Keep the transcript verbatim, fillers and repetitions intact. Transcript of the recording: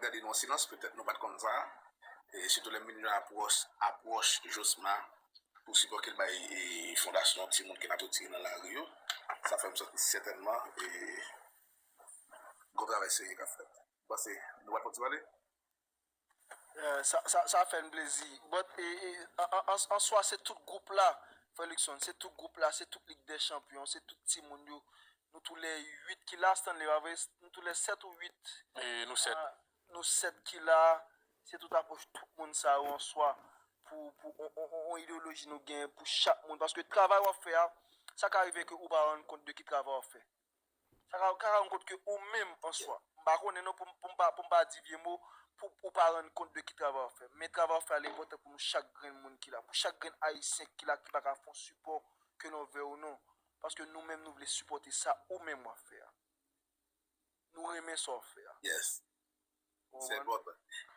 Gade nou an silans, petèt nou pa t konn sa. E sitou lè m vin jwenn apwòch, apwòch Josma pou sipò ke l bay e, fondasyon timoun ke n ap retire nan lari yo, sa fè m santi sètènman e, gon travay serye k ap fèt. Panse nou pa t fon ti pale? Eh, sa, sa, sa fè n plezi. But, e, e, an, an, an, an swa, se tout gwoup la, frè Luckson, se tout gwoup la, se tout Lig dè Chanpyon, se tout timoun yo. Nou tou lè uit ki la, Stanley, pa vre? Nou tou lè sèt ou uit. E nou sèt. Ah, nou sèt ki la, se tout apwòch tout moun sa yo an swa. Pou, pou on, on, on, on ideoloji nou gen pou chak moun. Paske travay w ap fè a, sa ka rive ke ou pa rann kont de ki travay w ap fè. Sa ka, ka rann kont ke ou menm an swa. M pa konnen non pou, pou, m pa, pou m pa di vye mo, pou ou pa rann kont de ki travay w ap fè. Men travay w ap fè a, li enpòtan pou nou chak grenn moun ki la. Pou chak grenn Ayisyen ki la, ki pa ka fè yon sipò ke non vè ou non. Paske nou menm, nou vle sipòte sa ou menm w ap fè a. Nou renmen sa w ap fè a. Yes. Ou Se konprann? Enpòtan.